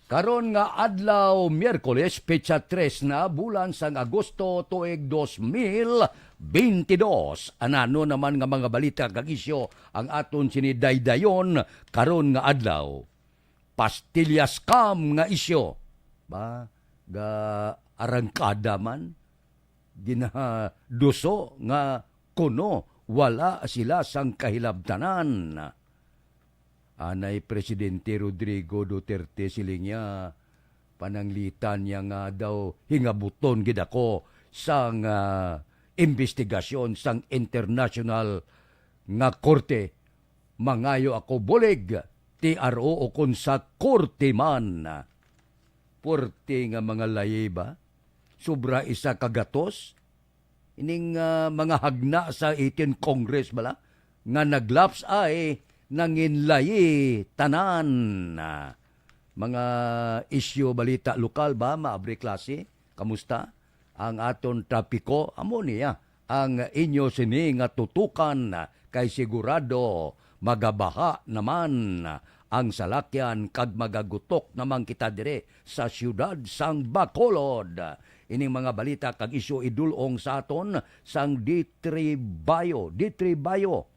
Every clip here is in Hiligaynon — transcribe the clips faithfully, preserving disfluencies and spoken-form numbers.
Karon nga adlaw, Miyerkules, petsa tres na, bulan sang Agosto, tuig dos mil bentidós. Anano naman nga mga balita kag isyu ang aton sini daydayon karon nga adlaw? Pastilya scam nga isyu. Ba, ga arangkada man, ginaduso nga kuno wala sila sang kahilabtanan. Anay Presidente Rodrigo Duterte, siling niya, pananglitan niya nga daw hingabuton gid ako sang, ah, investigasyon sang international nga korte. Mangayo ako bulig, T R O, o kon sa korte man. Puwerte nga mga layi ba? Sobra isa ka gatos? Ining, ah, mga hagna sa eighteen Congress bala nga naglaps ay nanginlayi tanan. Ah, mga isyu, balita lokal ba, maabri klase? Kamusta ang aton trapiko? Amo niya ang inyo sini nga tutukan, kay sigurado magabaha naman ang salakyan kag magagutok naman kita dire sa siyudad sang Bacolod. Ining mga balita kag isyu idul-ong sa aton sang D three Bio. D three Bio,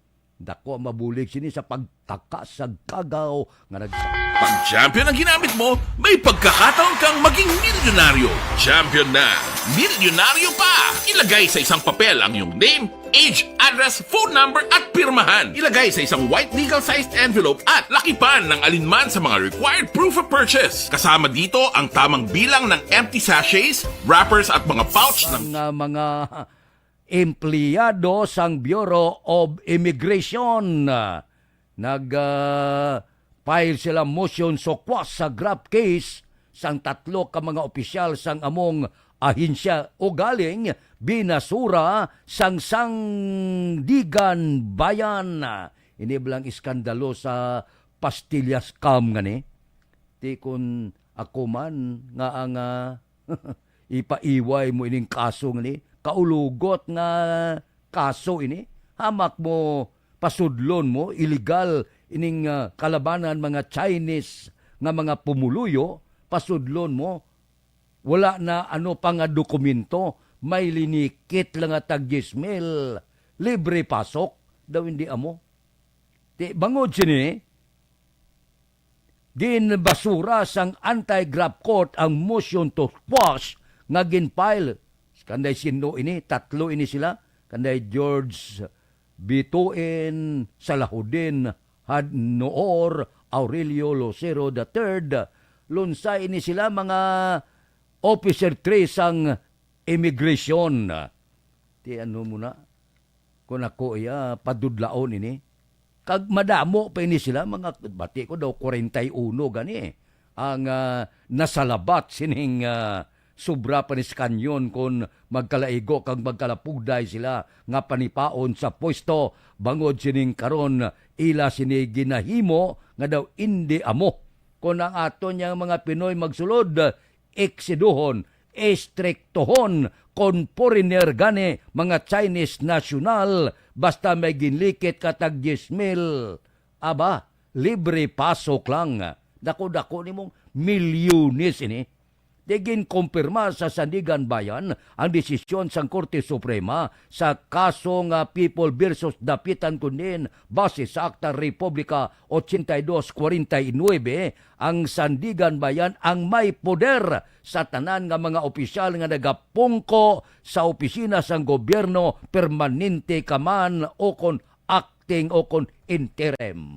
dako ang mabulig sini sa pagtaka sa kagaw nga nag- Pag Champion ang ginamit mo, may pagkakataon kang maging milyonaryo. Champion na, milyonaryo pa! Ilagay sa isang papel ang iyong name, age, address, phone number, at pirmahan. Ilagay sa isang white legal-sized envelope at lakipan ng alinman sa mga required proof of purchase. Kasama dito ang tamang bilang ng empty sachets, wrappers, at mga pouch ng Nga mga empleyado sang Bureau of Immigration. Nag, ah, file sila motion sukwas sa graft case sang tatlo ka mga opisyal sang among ahensya, ugaling binasura sang Sandigan Bayan. Ini bala ang iskandalo sa pastilya scam nga ni? Ti kon ako man nga ang, ah, ipaiway mo ining kaso nga ni, kaulugot nga kaso ini. Hamak mo, pasudlon mo, illegal ining, ah, kalabanan mga Chinese nga mga pumuluyo, pasudlon mo, wala na ano pa nga dokumento, may linikit lang nga tag diyes mil, libre pasok daw, hindi amo. Ti, bangod sini, ginbasura sang anti-graft court ang motion to quash nga gin-file. Kanday sino ini? Tatlo ini sila. Kanday George Bituin, Salahuddin Hadnoor, Aurelio Lucero the third. Lunsay ini sila, mga officer three sang immigration. Ti ano mo na? Kung ako iya, padudlaon ini. Kag madamo pa ini sila, mga, bati ko daw, kwarenta y uno gani ang, ah, nasalabat sining, ah, sobra pa ni sa kanyon kon magkalaigo kag magkalapugday sila nga panipaon sa pwesto, bangod sining karon ila sini ginahimo nga daw indi amo. Kon ang aton yang mga Pinoy magsulod, eksiduhon, estriktohon kon foreigner gani, mga Chinese national, basta may ginlikit ka tag diyes mil, aba, libre pasok lang. Dako-dako nimong milyones ini. Di ginkumpirma sa Sandigan Bayan ang desisyon sang Korte Suprema sa kaso nga People versus Dapitan, kundi base sa Akta Republika ochenta y dos cuarenta y nueve, ang Sandigan Bayan ang may poder sa tanan nga mga opisyal nga nagapungko sa opisina sang gobyerno, permanente ka man o kon acting o kon interim.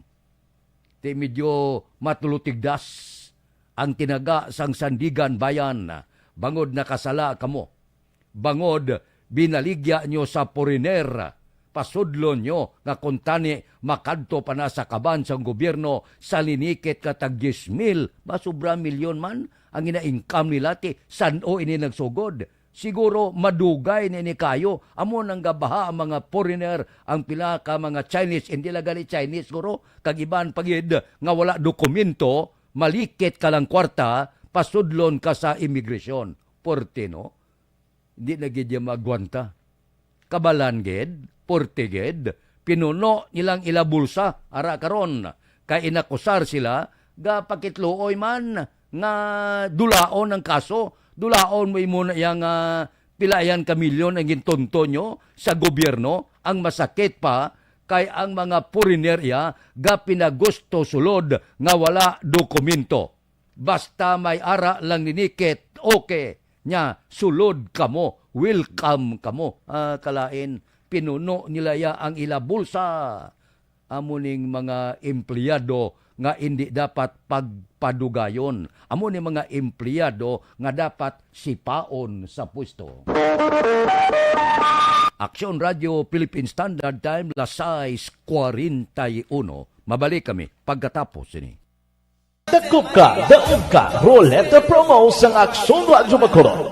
Ti medyo matulotigdas ang tinaga sang Sandigan Bayan, bangod nakasala kamo. Bangod binaligya nyo sa foreigner, pasudlon nyo nga kuntani makadto pa na sa kaban sang gobyerno sa linikit ka tag diyes mil, ba, sobra milyon man ang ina-income nila, ti san-o ini nagsugod? Siguro madugay na ini kayo. Amo nang gabaha ang mga foreigner, ang pila ka mga Chinese, hindi lang gali Chinese, guro, kag iban pa gid nga wala dokumento, malikit ka lang kwarta, pasudlon ka sa immigration. Puwerte, no? Hindi na gid ya maagwanta. Kabalan gid, puwerte gid, pinuno nilang ila bulsa, ara karon, kay inakusar sila, gapakitluoy man, nga dulaon ang kaso, dulaon mo imo na iya nga pila yan ka milyon ang gintunto nyo sa gobyerno. Ang masakit pa kay ang mga foreigner iya ga pinagusto sulod nga wala dokumento. Basta may ara lang ninikit, okay. Nya, sulod kamo, welcome kamo. Ah, kalain, pinuno nila ya ang ila bulsa. Amo ning mga empleyado nga indi dapat pagpadugayon. Amo ning mga empleyado nga dapat sipaon sa pwesto. Aksyon Radio Philippine Standard Time, las sais cuarenta y uno. Mabalik kami pagkatapos sini. Dakop ka, daog ka, Roleta Promo sang Aksyon Radyo Bacolod.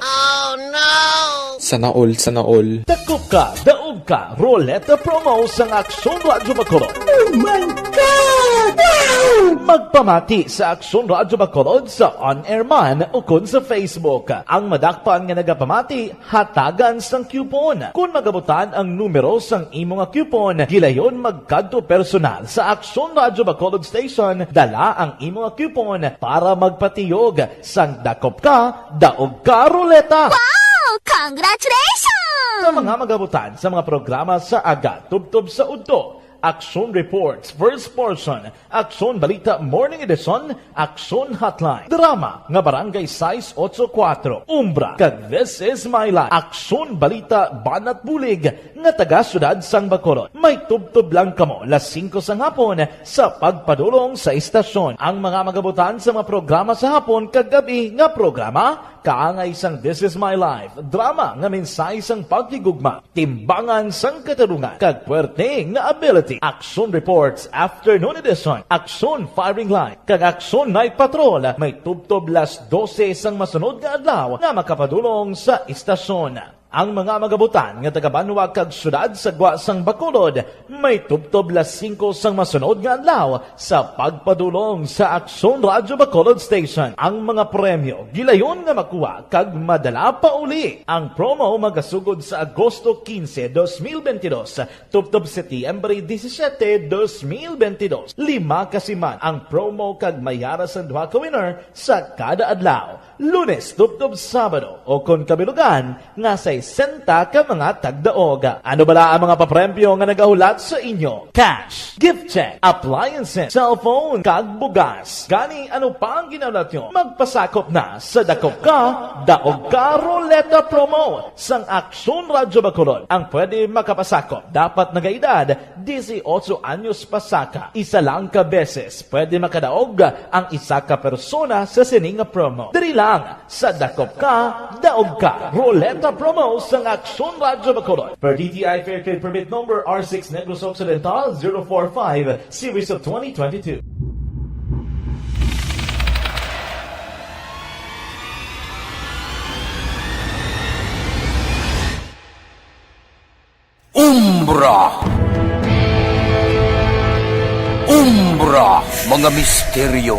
Sana all, sana all. Dakop ka, daog ka, Roleta Promo sang Aksyon Radyo Bacolod. Oh my God! Wow! Magpamati sa Aksyon Radyo Bacolod sa on-air man ukon sa Facebook. Ang madakpan nga nagapamati, hatagan sang coupon. Kon magabutan ang numero sang imo nga coupon, gilayon magkadto personal sa Aksyon Radyo Bacolod Station, dala ang imo nga coupon para magpatiyog sang dakop ka, daog ka ruleta. Wow! Congratulations! Sa mga magabutan sa mga programa sa aga, tubtob sa udto, Aksyon Reports, First Portion, Aksyon Balita Morning Edition, Aksyon Hotline, drama nga Barangay sais ocho kuatro, Umbra, kag This Is My Life, Aksyon Balita Banat Bulig nga taga Siyudad sang Bacolod. May tubtob lang kamo las singko sang hapon sa pagpadulong sa istasyon. Ang mga magabutan sa mga programa sa hapon kag gab-i nga programa, kaangay sang This Is My Life, drama nga mensahe sang paghigugma, timbangan sang katarungan, kag puwerte nga ability. Aksyon Reports, Afternoon Edition, Aksyon Firing Line, kag Aksyon Night Patrol, may tubtob las dose sang masunod nga adlaw nga makapadulong sa istasyon. Ang mga magabutan nga taga-banwa kag siyudad sa gwa sang Bacolod, may tubtob las singko sang masunod nga adlaw sa pagpadulong sa Aksyon Radyo Bacolod Station. Ang mga premyo gilayon nga makuha kag madala pa uli. Ang promo magasugod sa Agosto quince, dos mil veintidós, tubtob Setyembre disisiete, dos mil veintidós. Lima ka siman ang promo kag may ara sang duha ka winner sa kada adlaw. Lunes tubtob Sabado, o kon kabilugan nga sesenta ka mga tagdaog. Ano bala ang mga papremyo nga nagahulat sa inyo? Cash, gift check, appliances, cellphone, kag bugas. Gani, ano pa ang ginahulat nyo? Magpasakop na sa Dakop Ka, Daog Ka Roleta Promo sang Aksyon Radyo Bacolod. Ang pwede makapasakop dapat nagaedad disiotso anyos pasaka. Isa lang ka beses pwede makadaog ang isa ka persona sa sini nga promo. Diri lang sa Dakop Ka, Daog Ka Roleta Promo sang Aksyon Radyo Bacolod. Per D T I Fair Trade Permit Number R six Negros Occidental, zero four five, Series of twenty twenty-two. Umbra. Umbra, mga misteryo,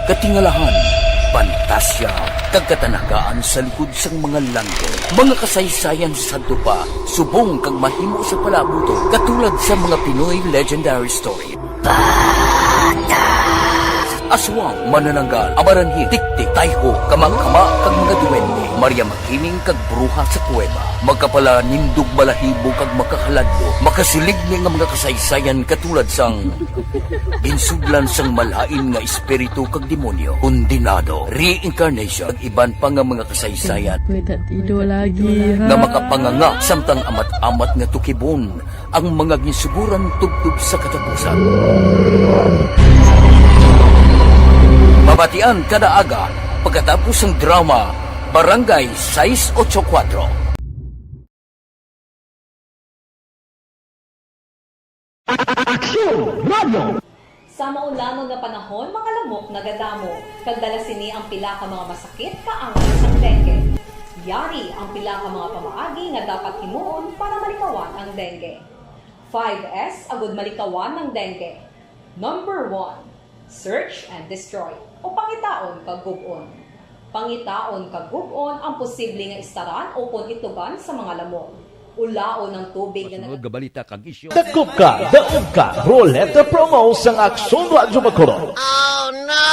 katingalahan, pantasya, kag katanagaan sa likod sang mga langit. Mga kasaysayan sa sadto pa, subong kag mahimo sa palabuton, katulad sa mga Pinoy legendary story. Aswang, manananggal, amaranhit, tiktik, tayho, kamangkama, kag mga duwende. Maria Makiling kag bruha sa kuweba. Makapalanindog, balahibo, kag makahaladlok. Makasiligni nga mga kasaysayan katulad sang ginsudlan sang malain nga espiritu kag demonyo. Kondenado, reincarnation, kag iban pa nga mga kasaysayan Wait, that ido lagi, ha? nga makapanganga samtang amat-amat nga tukibon ang mga ginsuguran tubtob sa katapusan. Mabatian kada aga pagkatapos sang drama Barangay sais ocho kuatro. Aksyon Radio! Sa maulamon nga panahon, mga lamok nagadamo, kag dala sini ang pila ka mga masakit kaangay sang dengue. Yari ang pila ka mga pamaagi nga dapat himuon para malikawan ang dengue. Five S agud malikawan ang dengue. Number one, search and destroy, o pangitaon kag gub-on. Pangitaon kag gub-on ang posible nga istaran ukon itugan sa mga lamok. Ulaon ang tubig nga Masunod nag- nga balita kag isyu. Dakop ka, daog ka, Roleta Promo sang Aksyon Radyo Bacolod. Oh, no!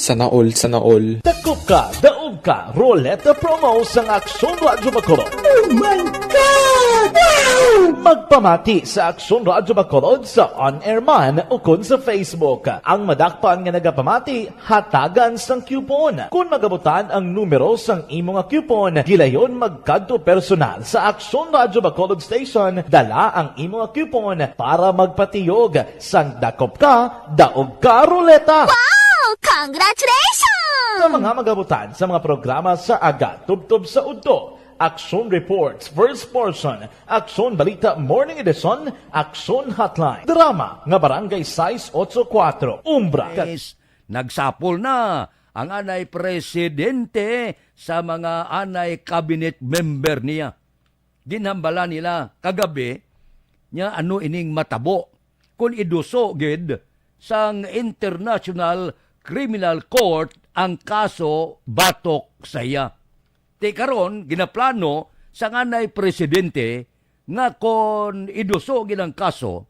Sana all, sana all. Dakop ka, daog ka, Roleta Promo sang Aksyon Radyo Bacolod. Oh my God! Wow! Magpamati sa Aksyon Radyo Bacolod sa on-air man ukon sa Facebook. Ang madakpan nga nagapamati, hatagan sang coupon. Kon magabutan ang numero sang imo nga coupon, gilayon magkadto personal sa Aksyon Radyo Bacolod Station, dala ang imo nga coupon para magpatiyog sang dakop ka, daog ka, Roleta. Wow! Congratulations! Sa mga magabutan sa mga programa sa aga, tubtob sa udto, Aksyon Reports, First Portion, Aksyon Balita Morning Edition, Aksyon Hotline, Drama nga Barangay sais otso kuwatro, Umbra. Yes, nagsapol na ang anay presidente sa mga anay cabinet member niya. Ginhambala nila kagabi niya ano ining matabo kon iduso gid sang International Criminal Court ang kaso batok sa iya. Ti karon, ginaplano sang anay presidente nga kon iduso gid ang kaso,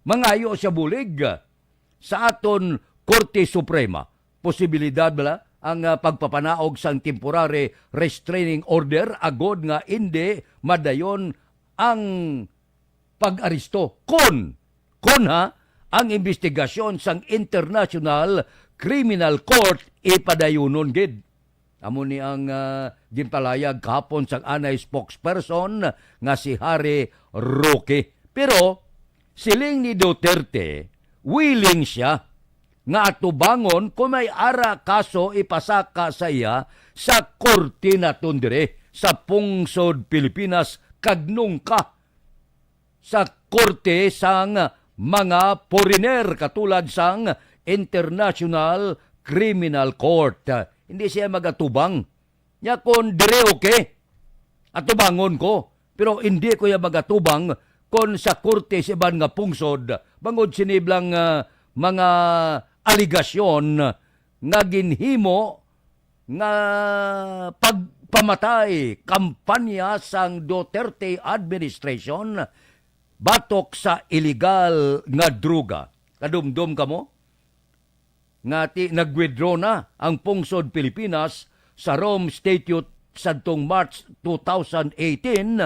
mangayo siya bulig sa aton Korte Suprema. Posibilidad bala ang, ah, pagpapanaog sang temporary restraining order agod nga indi madayon ang pag-aresto. Kon, kon ha, ang imbestigasyon sang International Criminal Court ipadayunon gid. Amo ni ang, ah, ginpalayag kahapon sang anay spokesperson nga si Harry Roque. Pero siling ni Duterte, willing siya nga atubangon kung may ara kaso ipasaka sa iya sa korte naton diri sa pungsod Pilipinas kag nungka sa korte sang mga foreigner katulad sang International Criminal Court. Hindi siya magatubang. Nya kon dire okay, atubangon ko. Pero hindi ko ya magatubang kon sa korte sa iban nga pungsod bangod sini blang, ah, mga aligasyon nga ginhimo nga pagpamatay kampanya sang Duterte administration batok sa iligal nga droga. Kadumdom kamo? Nga ti nag-withdraw na ang pungsod Pilipinas sa Rome Statute sadtong March two thousand eighteen,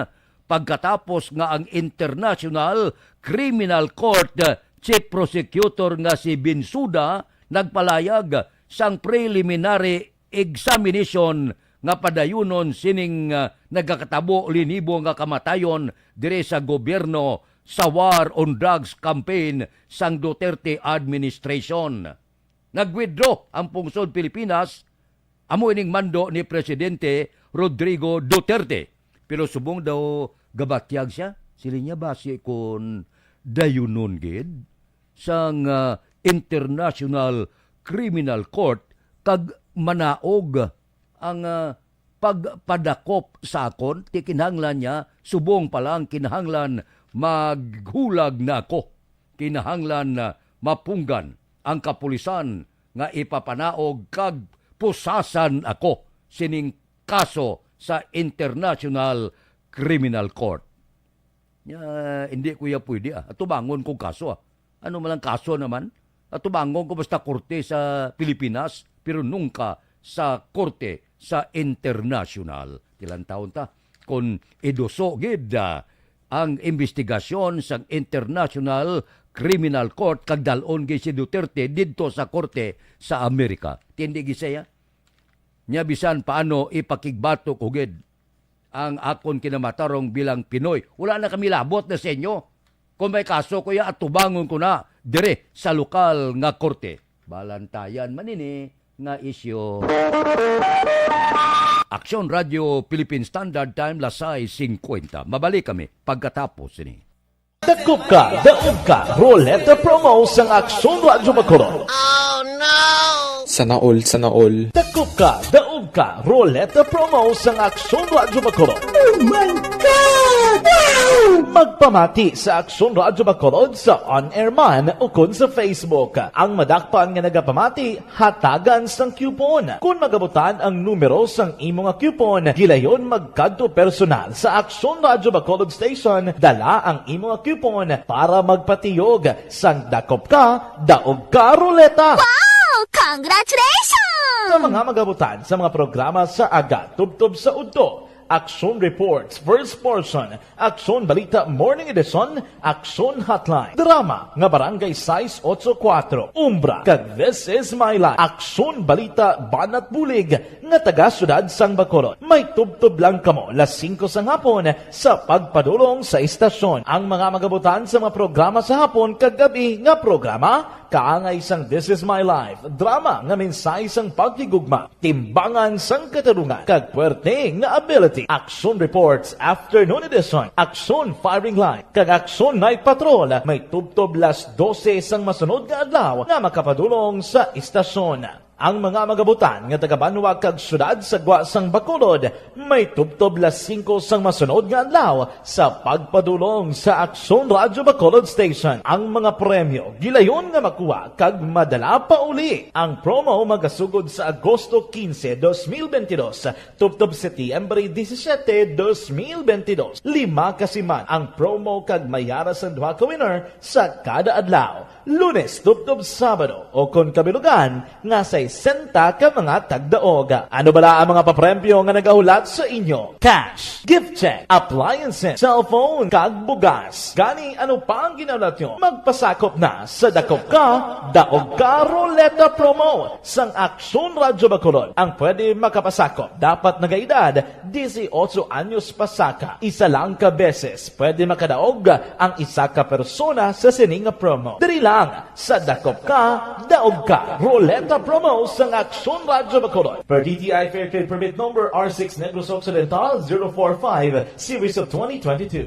pagkatapos nga ang International Criminal Court Chief Prosecutor nga si Bensouda nagpalayag sang preliminary examination nga padayunon sining, ah, nagakatabo linibo nga kamatayon diri sa gobyerno sa war on drugs campaign sang Duterte administration. Nag-withdraw ang pungsod Pilipinas, amo ining mando ni Presidente Rodrigo Duterte. Pero subong daw gabatyag siya, siling niya basi kon dayunon gid sang, ah, International Criminal Court kag manaog ang, ah, pagpadakop sa akon, ti kinahanglan niya, subong pa lang kinahanglan maghulag na ako. Kinahanglan na mapunggan ang kapulisan nga ipapanaog kag pusasan ako sining kaso sa International Criminal Court. Nya, hindi ko ya pwede, ah. Atubangon kong kaso, ah. Ano man ang kaso naman? Atubangon ko basta korte sa Pilipinas, pero nungka sa korte sa internasyonal. Ti lantawon ta, kung iduso gid, ah, ang imbestigasyon sang International Criminal Court kag dal-on gid si Duterte didto sa korte sa Amerika. Ti hindi gid siya. Nya bisan paano ipakigbatok ko gid ang akon kinamatarong bilang Pinoy. Wala na kami labot na sa inyo. Kung may kaso ko ya, atubangon ko na dire sa lokal nga korte. Balantayan man ini nga isyu. Aksyon Radio Philippine Standard Time, las sais singkwenta. Mabalik kami pagkatapos ini. Dakop ka, daog ka, Roleta Promo sang Aksyon Radyo Bacolod. Sana all, sana all. Dakop ka, daog ka, Roleta Promo sang Aksyon Radyo Bacolod. Oh my God! Wow! Magpamati sa Aksyon Radyo Bacolod sa on-air man ukon sa Facebook. Ang madakpan nga nagapamati, hatagan sang coupon. Kon magabutan ang numero sang imo nga coupon, gilayon magkadto personal sa Aksyon Radyo Bacolod Station, dala ang imo nga coupon para magpatiyog sang dakop ka, daog ka, Roleta. Wow! Congratulations! Sa mga magabutan sa mga programa sa aga, tubtob sa udto, Aksyon Reports, First Portion, Aksyon Balita Morning Edition, Aksyon Hotline, drama nga Barangay sais ocho kuwatro, Umbra, kag This Is My Life, Aksyon Balita Banat Bulig nga taga Siyudad sang Bacolod. May tubtob lang kamo las singko sang hapon sa pagpadulong sa istasyon. Ang mga magabutan sa mga programa sa hapon kag gab-i nga programa, kaangay sang This Is My Life, drama nga mensahe sang paghigugma, timbangan sang katarungan, kag puwerte nga ability. Aksyon Reports Afternoon Edition, Aksyon Firing Line, kag Aksyon Night Patrol may tubtob las dose sang masunod nga adlaw nga makapadulong sa istasyon. Ang mga magabutan nga taga-banwa kag siyudad sa gwa sang Bacolod may tubtob las singko sang masunod nga adlaw sa pagpadulong sa Aksyon Radyo Bacolod Station. Ang mga premyo gilayon nga makuha kag madala pa uli. Ang promo magasugod sa Agosto quince, dos mil veintidós, tubtob Setyembre disisiete, dos mil veintidós. Lima ka siman ang promo kag may ara sang duha ka winner sa kada adlaw. Lunes tubtob Sabado, o kon kabilugan nga sesenta ka mga tagdaog. Ano bala ang mga papremyo nga nagahulat sa inyo? Cash, gift check, appliances, cellphone, kag bugas. Gani, ano pa ang ginahulat nyo? Magpasakop na sa Dakop Ka, Daog Ka Ruleta Promo sang Aksyon Radyo Bacolod. Ang pwede makapasakop dapat nagaedad disiotso anyos pasaka. Isa lang ka beses pwede makadaog ang isa ka persona sa sini nga promo. Diri lang sa Dakop Ka, Daog Ka Ruleta Promo sang Aksyon Radyo Bacolod. Per D T I Fair Trade Permit Number R six Negros Occidental zero four five, Series of twenty twenty-two.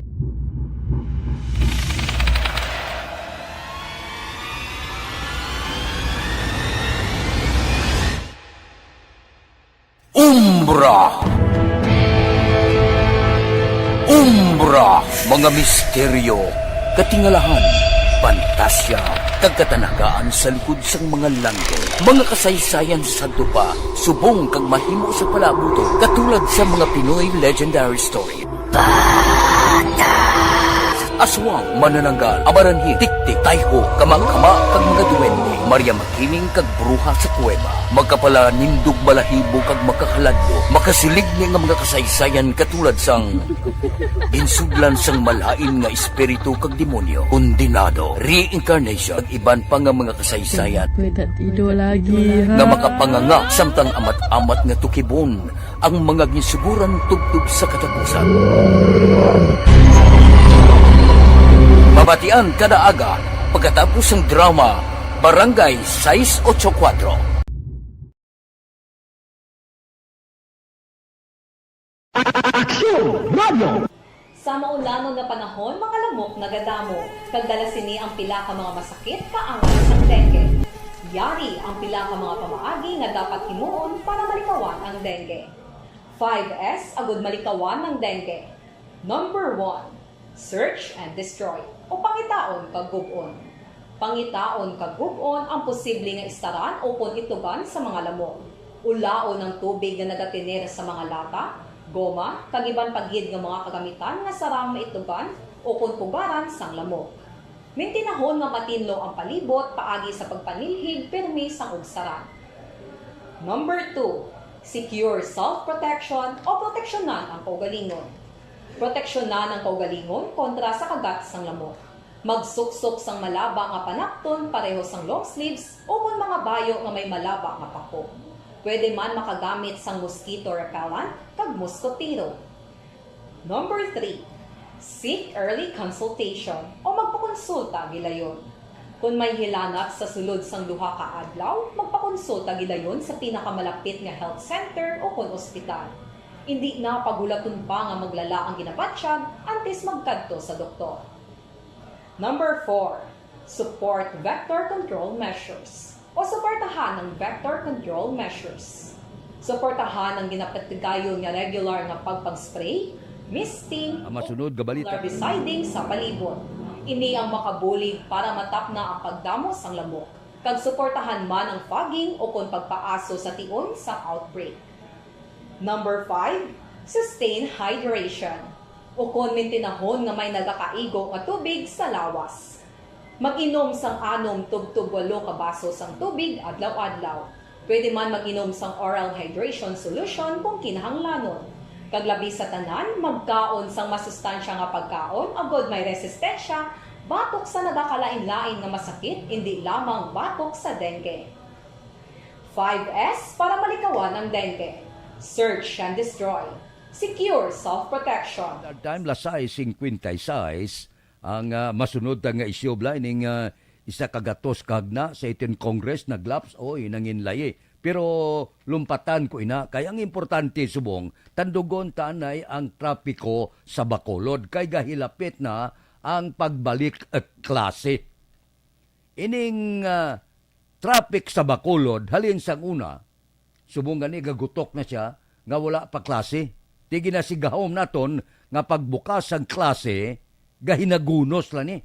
Umbra. Umbra, mga misteryo, katingalahan, pantasya, kag katanagaan sa likod sang mga langit. Mga kasaysayan sadto pa, subong kag mahimo sa palaabuton, katulad sa mga Pinoy legendary story. Aswang, manananggal, amaranhil, tiktik, tayho, kamakama, kag mga duwende. Maria Makiling kag bruha sa kuweba. Makapalanindog, balahibo, kag makahaladlok. Makasiling ni nga mga kasaysayan katulad sang ginsudlan sang malain nga espiritu kag demonyo, kondenado, reincarnation, kag iban pa nga mga kasaysayan May tatido lagi, ha? nga makapanganga samtang amat-amat nga tukibon ang mga ginsuguran tubtob sa katapusan. Mabatian kada aga pagkatapos sang drama Barangay sais ocho kuwatro. Aksyon! Radyo! Sa maulanon nga panahon, mga lamok nagadamo, kag dala sini ang pila ka mga masakit kaangay sang dengue. Yari ang pila ka mga pamaagi nga dapat himuon para malikawan ang dengue. Five S agud malikawan ang dengue. Number one, search and destroy, o pangitaon kag gub-on. Pangitaon kag gub-on ang posible nga istaran ukon itugan sa mga lamok. Ulaon ang tubig nga nagatener sa mga lata, goma, kag iban pa gid nga mga kagamitan nga sarang maitugan ukon pugaran sang lamok. Mintinahon nga matinlo ang palibot paagi sa pagpanilhig pirmi sang ugsaran. Number two, secure self-protection o proteksyonan ang kaugalingon. Proteksyonan ang kaugalingon kontra sa kagat sang lamok. Magsuksok sang malaba nga panapton pareho sang long sleeves ukon mga bayo nga may malaba nga pako. Pwede man makagamit sang mosquito repellent kag moskotero. Number three, seek early consultation o magpakonsulta gilayon. Kon may hilanat sa sulod sang duha ka adlaw, magpakonsulta gilayon sa pinakamalapit nga health center ukon ospital. Indi na paghulaton pa nga maglala ang ginabatyag antes magkadto sa doktor. Number four, support vector control measures o suportahan ang vector control measures. Suportahan ang ginapatigayon nga regular nga pagpag-spray, misting, Ang masunod nga balita. Larviciding sa palibot. Ini ang makabulig para matapna ang pagdamo sang lamok, kag suportahan man ang fogging ukon pagpaaso sa tion sang outbreak. Number five, sustain hydration, ukon mintinahon nga may nagakaigo nga tubig sa lawas. Mag-inom sang anom tubtob walo ka baso sang tubig adlaw-adlaw. Pwede man mag-inom sang oral hydration solution kung kinahanglanon. Kag labi sa tanan, magkaon sang masustansya nga pagkaon agod may resistensya batok sa nagakalain-lain nga masakit, indi lamang batok sa dengue. Five S para malikawan ang dengue. Search and destroy. Secure self-protection. Time, las sais cincuenta y seis. Ang, ah, masunod ta nga isyu, Bla, ning, ah, isa ka gatos kagna sa eighteenth Congress naglaps, oy, nanginlayi. Pero lumpatan ko ina, kay ang importante subong, tandugon ta anay ang trapiko sa Bacolod, kay gahilapit na ang pagbalik, eh, klase. Ining, ah, traffic sa Bacolod, halin sang una, subong gani gagutok na sia nga wala pa klase. Ti ginasigahom naton nga pagbukas sang klase, gahinagunos la ni.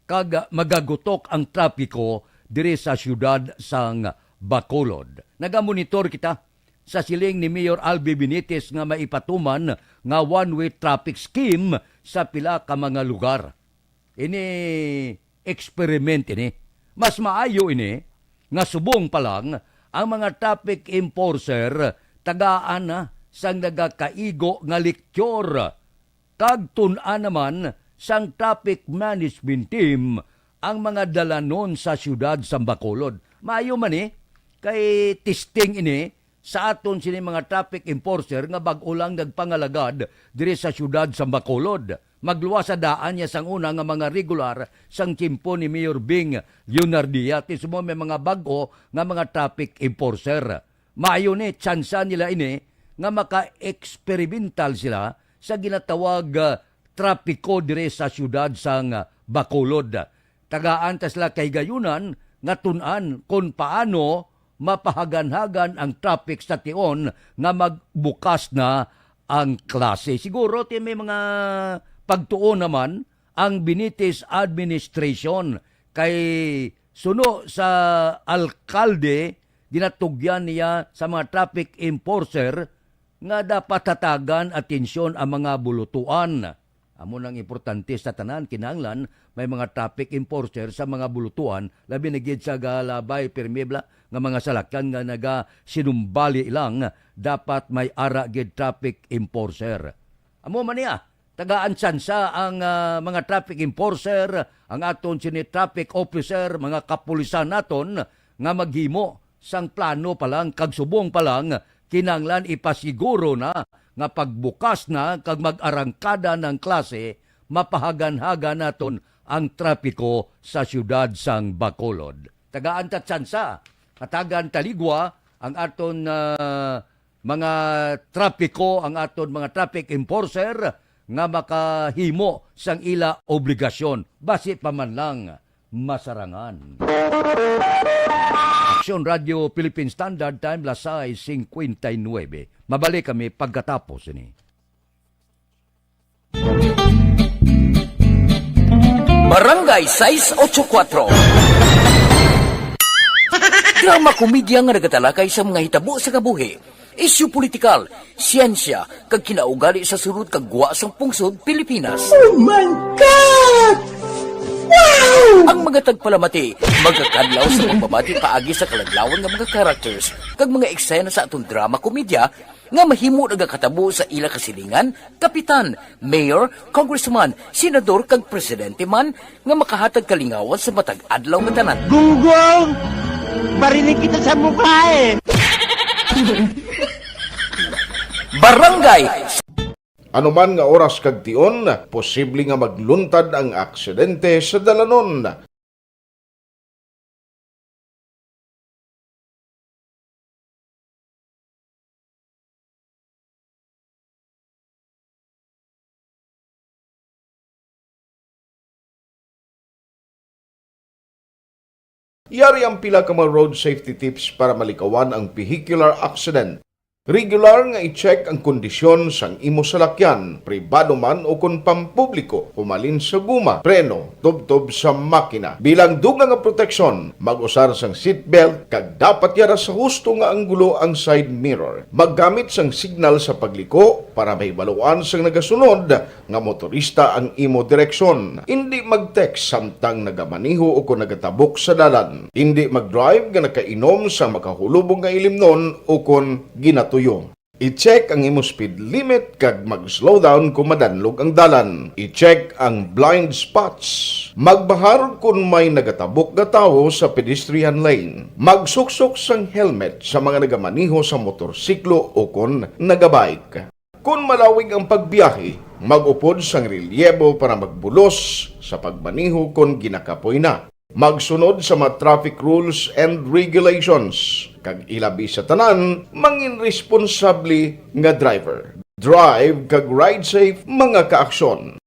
Kag magagutok ang trapiko diri sa siyudad sang Bacolod. Nagamonitor kita sa siling ni Mayor Albi Benitez nga maipatuman nga one-way traffic scheme sa pila ka mga lugar. Ini experiment ini. Mas maayo ini nga subong pa lang ang mga traffic enforcer tagaan na sang nagakaigo nga leksyon kag tun-an naman sang traffic management team ang mga dalanon sa siyudad sang Bacolod. Maayo man ni kay testing ini sa aton sini mga traffic enforcer nga bag-o lang nagpangalagad diri sa siyudad sang Bacolod. Magluwas sa daan niya sang una nga mga regular sang tiyempo ni Mayor Bing Leonardia, ti subong may mga bag-o nga mga traffic enforcer. Maayo ni, tsansa nila ini nga maka-eksperimental sila sa ginatawag, ah, trapiko diri sa siyudad sang, ah, Bacolod. Tagaan ta sila kahigayunan nga tun-an kon paano mapahaganhagan ang traffic sa tion nga magbukas na ang klase. Siguro ti may mga pagtuon naman ang Benitez administration kay suno sa alkalde, ginatugyan niya sa mga traffic enforcer nga dapat hatagan atensyon ang mga bulutuan. Amo nang importante sa tanan, kinahanglan may mga traffic enforcer sa mga bulutuan, labi na gid sa galabay pirmi bala nga mga salakyan nga nagasinumbali lang, dapat may ara gid traffic enforcer. Amo man niya, tagaan tsansa ang, ah, mga traffic enforcer, ang aton sini traffic officer, mga kapulisan naton nga maghimo sang plano pa lang kag subong pa lang, kinahanglan ipasiguro na nga pagbukas na kag mag-arangkada na ang klase, mapahaganhagan naton ang trapiko sa siyudad sang Bacolod. Tagaan ta tsansa, hatagan ta ligwa ang aton, ah, mga trapiko, ang aton mga traffic enforcer nga makahimo sang ila obligasyon, basi pa man lang masarangan. Aksyon Radio Philippine Standard Time, las sais cincuenta y nueve. Mabalik kami pagkatapos ini. Barangay sais ocho kuwatro. Drama komedya nga nagatalakay sa mga hitabo sa kabuhi, isyu politikal, siyensya, kag kinaugali sa sulod kag gwa sang pungsod Pilipinas. Oh my God! Wow! Ang mga tagpalamati magakadlaw sa pagbabati paagi sa kaladlawan nga mga characters kag mga eksena sa aton drama komedya nga mahimo nagakatabo sa ila kasilingan, kapitan, mayor, congressman, senador, kag presidente man nga makahatag kalingawan sa matag adlaw nga tanan. Gunggong! Barinig kita sa mukha eh! Barangay. Anuman nga oras kag tion, posible nga magluntad ang aksidente sa dalanon. Yari ang pila ka mga road safety tips para malikawan ang vehicular accident. Regular nga i-check ang kondisyon sang imo salakyan, pribado man o kon pampubliko, humalin sa guma, preno, tubtob sa makina. Bilang dugang nga proteksyon, mag-usar sang seatbelt kag dapat yara sa husto nga anggulo ang side mirror. Maggamit sang signal sa pagliko para mahibaluan sang nagasunod nga motorista ang imo direksyon. Indi mag-text samtang nagamaneho o kon nagatabok sa dalan. Indi mag-drive nga nakainom sa makahulubong nga ilimnon o kon ginatuyo. I-check ang imo speed limit kag mag-slow down kon madanlog ang dalan. I-check ang blind spots. Magbahar kon may nagatabok nga tawo sa pedestrian lane. Magsuksok sang helmet sa mga nagamaneho sa motorsiklo o kon nagabike. Kon malawig ang pagbiyahe, mag-upod sang relyebo para magbulos sa pagmaneho kon ginakapoy na. Magsunod sa mga traffic rules and regulations, kag ilabi sa tanan, mangin responsable nga driver. Drive kag ride safe, mga kaaksyon.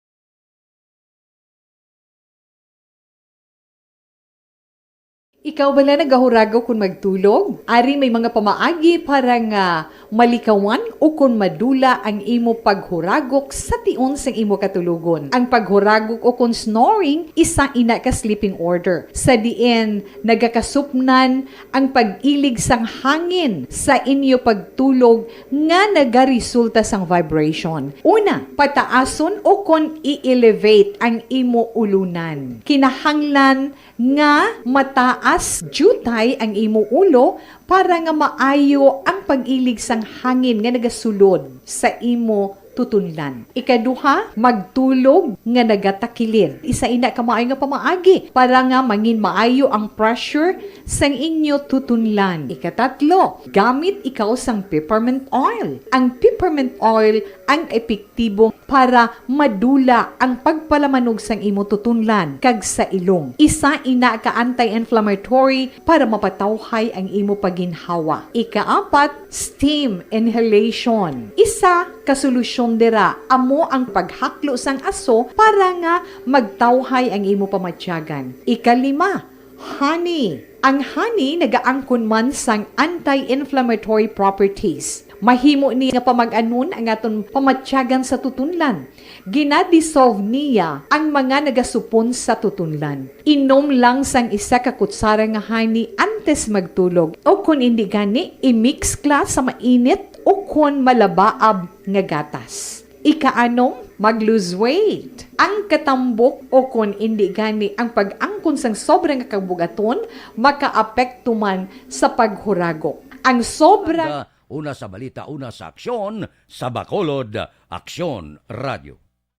Ikaw bala nagahuragok kon magtulog? Ari may mga pamaagi para nga malikawan o kon madula ang imo paghuragok sa tion sang imo katulogon. Ang paghuragok o kon snoring, isa ina ka sleeping order, sa diin nagakasupnan ang pag-ilig sang hangin sa inyo pagtulog nga nagaresulta sang vibration. Una, pataason o kon i-elevate ang imo ulunan. Kinahanglan nga mataas diutay ang imo ulo para nga maayo ang pag-ilig sang hangin nga nagasulod sa imo tutunlan. Ikaduha, magtulog nga nagatakilid. Isa ina ka maayo nga pamaagi para nga mangin maayo ang pressure sang inyo tutunlan. Ikatatlo, gamit ikaw sang peppermint oil. Ang peppermint oil ang epektibo para madula ang pagpalamanog sang imo tutunlan kag sa ilong. Isa ina ka anti-inflammatory para mapatawhay ang imo paginhawa. Ikaapat, steam inhalation. Isa ka solusyon dira amo ang paghaklo sang aso para nga magtawhay ang imo pamatyagan. Ikalima, honey. Ang honey nagaangkon man sang anti-inflammatory properties. Mahimo ni nga pamag-anon ang aton pamatyagan sa tutunlan. Gina-dissolve niya ang mga nagasupon sa tutunlan. Inom lang sang isa ka kutsara nga honey antes magtulog, o kon indi gani, i-mix kla sa mainit o kon malabaab nga gatas. Ikaanom, mag-lose weight. Ang katambok o kon indi gani ang pag-angkon sang sobra nga kabug-aton makaapekto man sa paghuragok. Ang sobra Una sa balita, una sa aksyon, sa Bacolod, Aksyon Radio.